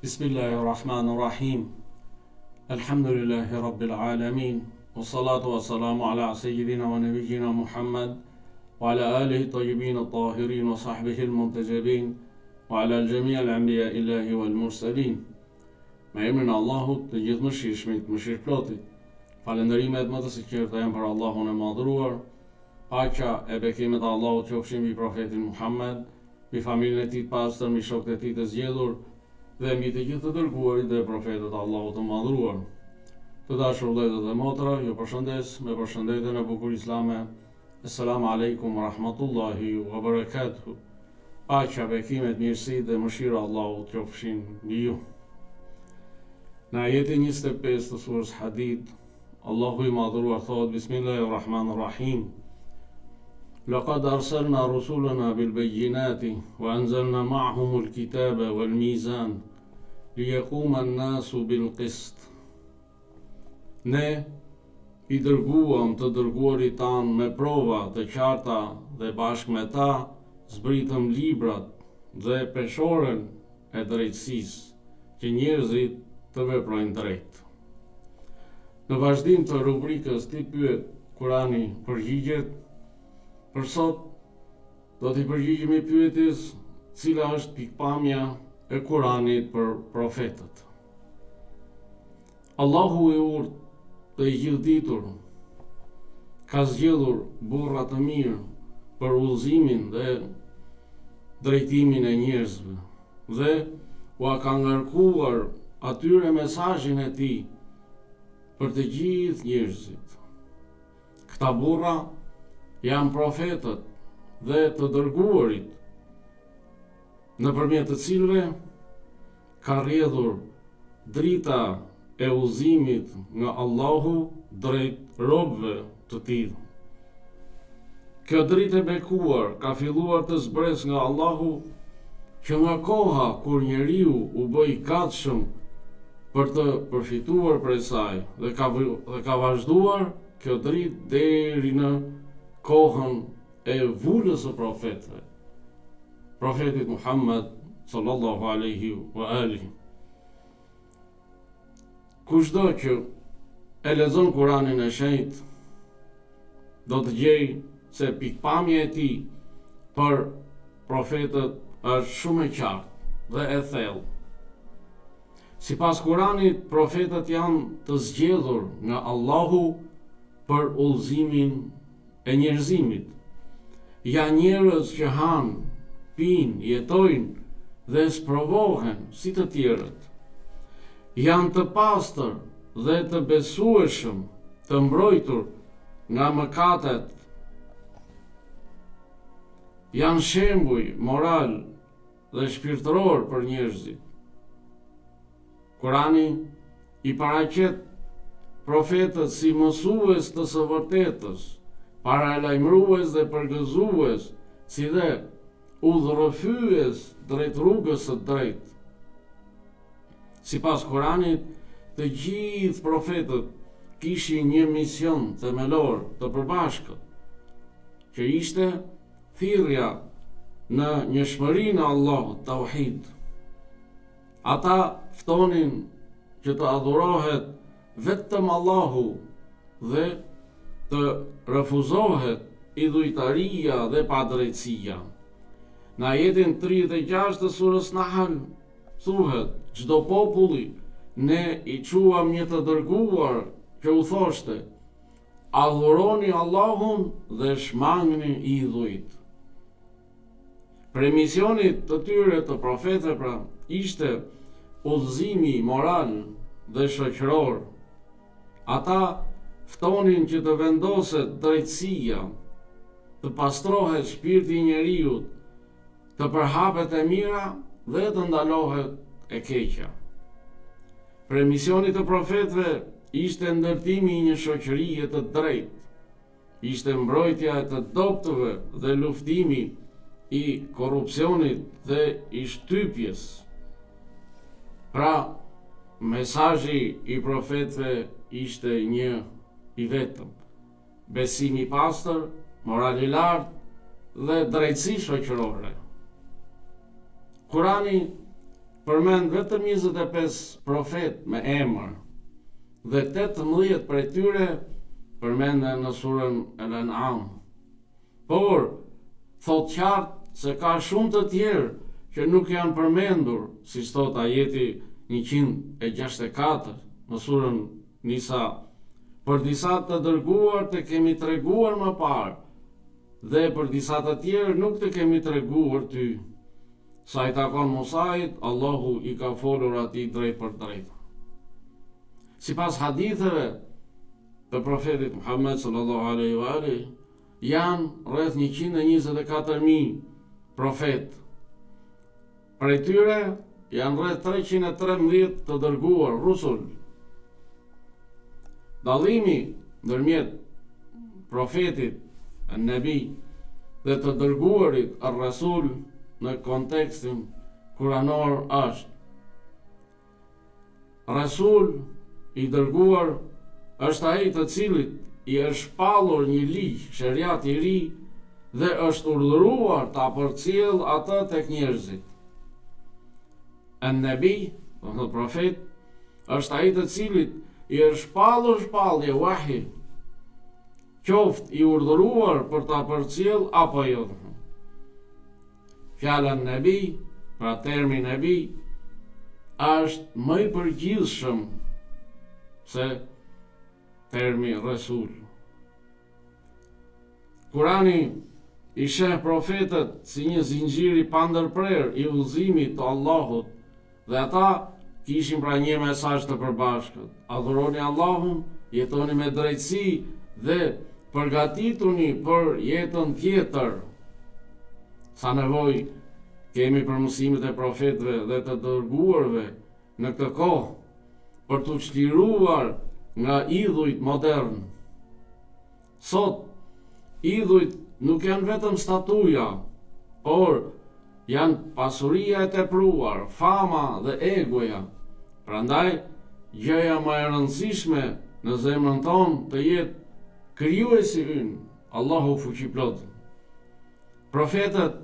Bismillahirrahmanirrahim. Elhamdülillahi Rabbil alemin. Ve salatu ve selamu ala seyyidina ve nebiyyina Muhammed ve ala alihi tayyibin tahirin ve sahbihi muntecebin ve ala cemi'il enbiya illahi vel murselin. Me emrin e Allahut, të gjithëmëshirshmit, mëshirëplotit. Falënderimet më të sinqerta janë për Allahun e Madhëruar. Paqja e bekimet e Allahut qofshin mbi profetin Muhammed, mbi familjen e tij të pastër, mbi shokët e tij të zgjedhur dhe mbi të gjithë të dërguarit dhe profetët e Allahut të Madhëruar. Të dashur vëllezër dhe motra, ju përshëndes me përshëndetjen e bukur islame. Esselamu alejkum wa rahmatullahi wa barakatuh. Paqja, bekimet, mirësitë dhe mëshira e Allahut qofshin mbi ju. Në ajetin 25 të surës Hadid, Allahu i Madhëruar thotë Bismillahirrahmanirrahim. Laqad arsalna rusulana bil bayyinati wa anzalna ma'ahum al kitaba wal mizan liyaquma an-nasu bil qist. Ne i dërguam të dërguarit tanë me prova të qarta dhe bashkë me ta zbritëm librat dhe peshoren e drejtësisë, që njerëzit të veprojnë drejt. Në vazhdim të rubrikës Ti pyet, Kurani përgjigjet, për sot do t'i përgjigjemi pyetjes cila është pikëpamja e Kuranit për profetët. Allahu i urtë dhe i gjithëditur ka zgjedhur burra të mirë për udhëzimin dhe drejtimin e njerëzve dhe ua ka ngarkuar atyre mesazhin e tij për të gjithë njerëzit. Këta burra janë profetët dhe të dërguarit nëpërmjet të cilëve ka rrjedhur drita e udhëzimit nga Allahu drejt robëve të Tij. Kjo dritë e bekuar ka filluar të zbresë nga Allahu që nga koha kur njeriu u bë i gatshëm për të përfituar prej saj dhe ka dhe ka vazhduar kjo dritë deri në kohën e vulës së profetëve. Profetit Muhammed sallallahu alaihi wa alihi. Kushdo që e lexon Kuranin e Shenjtë do të gjejë se pikëpamja e tij për profetët është shumë e qartë dhe e thellë. Sipas Kuranit, profetët janë të zgjedhur nga Allahu për udhëzimin e njerëzimit. Janë njerëz që hanë, pinë, jetojnë dhe sprovohen si të tjerët. Janë të pastër dhe të besueshëm, të mbrojtur nga mëkatet. Janë shembuj moral dhe shpirtëror për njerëzit. Kurani i paraqet profetët si mësues të së vërtetës, paralajmërues dhe përgëzues, si dhe udhërrëfyes drejt rrugës së drejtë. Sipas Kuranit, të gjithë profetët kishin një mision themelor të përbashkët, që ishte thirrja në njëshmërinë e Allahut, tauhid. Ata ftonin që të adhurohet vetëm Allahu dhe të refuzohet idhujtaria dhe padrejtësia. Në ajetin 36 të surës Nahl thuhet, çdo populli ne i çuam një të dërguar që u thoshte, adhuroni Allahun dhe shmangni idhujt. Prej misionit të tyre të profetëve pra ishte udhëzimi moral dhe shoqëror. Ata ftonin që të vendoset drejtësia, të pastrohet shpirti i njeriut, të përhapet e mira dhe të ndalohet e keqja. Prej misionit të profetëve ishte ndërtimi i një shoqërie të drejtë, ishte mbrojtja e të dobëtëve dhe luftimi i korrupsionit dhe i shtypjes. Pra, mesazhi i profetëve ishte një i vetëm. Besim i pastër, moral i lartë dhe drejtësi shoqërore. Kurani përmend vetëm 25 profetë me emër dhe 18 prej tyre përmenden në surën El-An'am. Por, thotë qartë se ka shumë të tjerë që nuk janë përmendur, siç thotë ajeti 164 në surën Nisa, për disa të dërguar të kemi treguar më parë dhe për disa të tjerë nuk të kemi treguar ty. Sa i takon Musait, Allahu i ka folur atij drejtpërdrejt. Sipas haditheve të profetit Muhammed sallallahu alaihi wa alihi, janë rreth 124.000 profetë. Prej tyre janë rreth 313 të dërguar, rusul. Dallimi ndërmjet profetit, nebi, dhe të dërguarit, rasul, në kontekstin kuranor është Rasul, i dërguar, është ai të cilit i është shpallur një ligj, sheriat i ri dhe është urdhëruar ta përcjellë atë tek njerëzit. En-Nebi, do të thotë profet, është ai të cilit i është shpallur shpallje wahi, qoftë i urdhëruar për ta përcjellë apo jo. Fjala nebi, pra termi nebi, është më i përgjithshëm se termi resul. Kurani i sheh profetët si një zinxhir i pandërprerë i udhëzimit të Allahut Dhe ata kishin pra një mesazh të përbashkët, adhuroni Allahun, jetoni me drejtësi dhe përgatituni për jetën tjetër. Sa nevojë kemi për mësimet e profetëve dhe të dërguarve në këtë kohë për t'u çliruar nga idhujt modernë. Sot, idhujt nuk janë vetëm statuja, por janë pasuria e tepruar, fama dhe egoja. Prandaj, gjëja më e rëndësishme në zemrën tonë të jetë Krijuesi ynë, Allahu Fuqiplotë. Profetët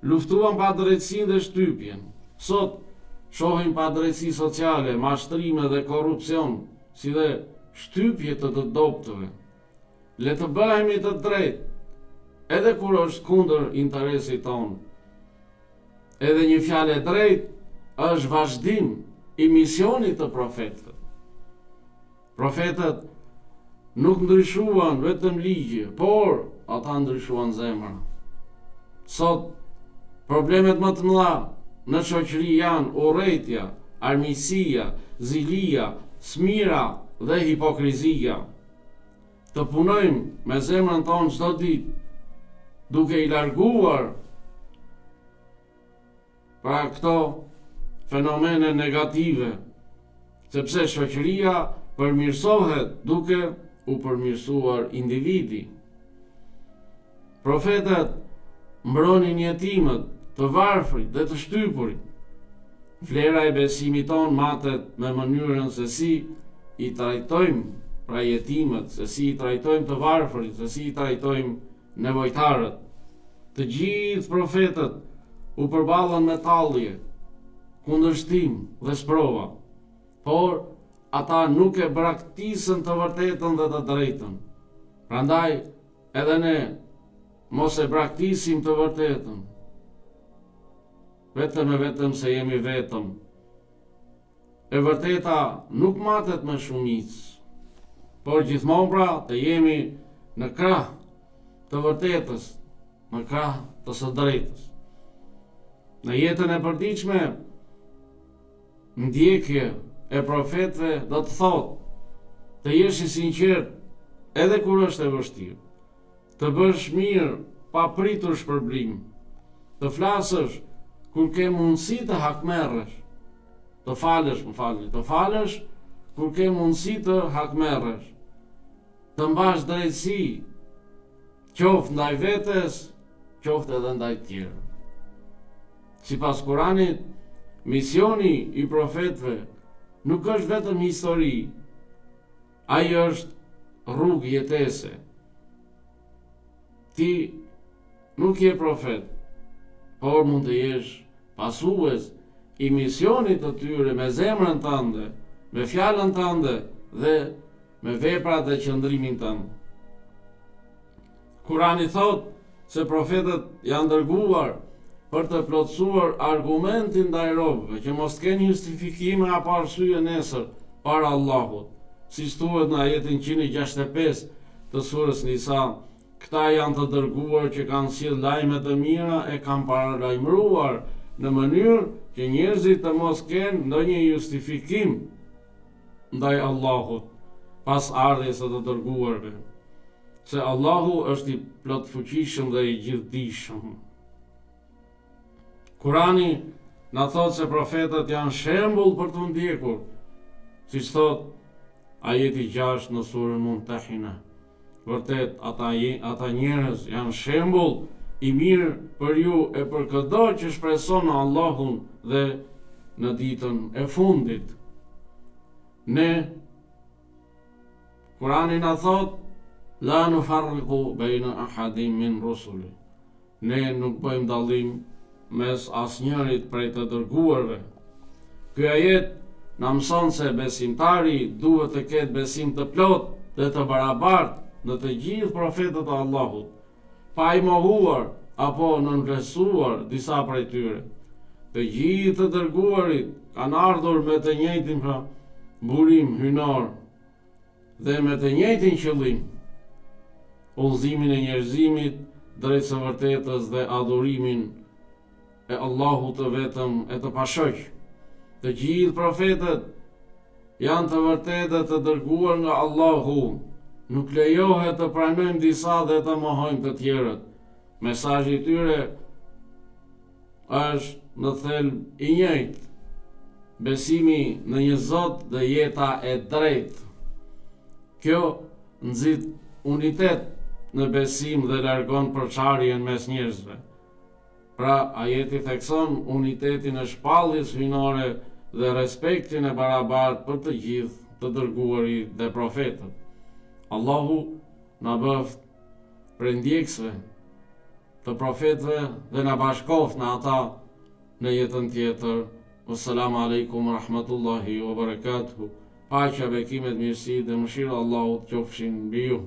luftuan padrejtësinë dhe shtypjen. Sot shohim padrejtësi sociale, mashtrime dhe korrupsion, si dhe shtypje të të dobëtëve. Le të bëhemi të drejtë, edhe kur është kundër interesit tonë. Edhe një fjalë e drejtë është vazhdim i misionit të profetëve. Profetët nuk ndryshuan vetëm ligje, por ata ndryshuan zemra. Sot, problemet më të mëdha në shoqëri janë urrejtja, armiqësia, zilia, smira dhe hipokrizia. Të punojmë me zemrën tonë çdo ditë, duke i larguar Pra këto fenomene negative, sepse shoqëria përmirësohet duke u përmirësuar individi. Profetët mbronin jetimët, të varfrit dhe të shtypurit. Vlera e besimit tonë matet me mënyrën se si i trajtojmë pra jetimët, se si i trajtojmë të varfrit, se si i trajtojmë nevojtarët. Të gjithë profetët u përballën me tallje, kundërshtim dhe sprova, por ata nuk e braktisën të vërtetën dhe të drejtën. Prandaj edhe ne mos e braktisim të vërtetën, vetëm e vetëm se jemi vetëm. E vërteta nuk matet me shumicë, por gjithmonë pra të jemi në krah të vërtetës, në krah të së drejtës. Në jetën e përditshme, ndjekje e profetëve do të thotë të jesh i sinqertë edhe kur është e vështirë. Të bësh mirë pa pritur shpërblim. Të flasësh kur ke mundësi të hakmerresh. Të falësh, më falni, të falësh kur ke mundësi të hakmerresh. Të mbash drejtësi, qoftë ndaj vetes, qoftë edhe ndaj të tjerëve. Sipas Kuranit, misioni i profetëve nuk është vetëm histori, Ai është rrugë jetese. Ti nuk je profet, por mund të jesh pasues i. i misionit të tyre me zemrën tënde, me fjalën tënde dhe me veprat dhe qëndrimin tënd. Kurani thotë se profetët janë dërguar për të plotësuar argumentin ndaj robëve, që mos të kenë justifikime apo arsye nesër para Allahut, siç thuhet në ajetin 165 të surës Nisa, Këta janë të dërguar që kanë sjellë lajme të mira e kanë paralajmëruar në mënyrë që njerëzit të mos kenë ndonjë justifikim ndaj Allahut pas ardhjes së të dërguarve, se Allahu është i plotfuqishëm dhe i gjithëdijshëm. Kurani na thotë se profetët janë shembull për t'u ndjekur, siç thotë ajeti 6 në surën Mumtahina. Vërtet, ata, ata njerëz janë shembull i mirë për ju e për këdo që shpreson në Allahun dhe në ditën e fundit. Ne, Kurani na thotë, la nufarriku bejna ahadin min rusuli. Ne nuk bëjmë dallim mes asnjërit prej të dërguarve. Ky ajet na mëson se besimtari duhet të ketë besim të plotë dhe të barabartë në të gjithë profetët e Allahut, pa i mohuar apo nënvlerësuar disa prej tyre. Të gjithë të dërguarit kanë ardhur me të njëjtin pra burim hyjnor dhe me të njëjtin qëllim, udhëzimin e njerëzimit drejt së vërtetës dhe adhurimin e Allahut të vetëm e të pashoq. Të gjithë profetët janë të vërtetë dhe të dërguar nga Allahu. Nuk lejohet të pranojmë disa dhe të mohojmë të tjerët. Mesazhi i tyre është në thelb i njëjtë. Besimi në një Zot dhe jeta e drejtë. Kjo nxit unitet në besim dhe largon përçarjen mes njerëzve. Pra, ajeti thekson unitetin e shpalljes hyjnore dhe respektin e barabartë për të gjithë të dërguarit dhe profetët. Allahu na bëftë prej ndjekësve të profetëve dhe na bashkoftë me ata në jetën tjetër. Wassalamu alaikum warahmatullahi wabarakatuh. Paqja, bekimet, mirësitë dhe mëshira e Allahut qofshin mbi ju.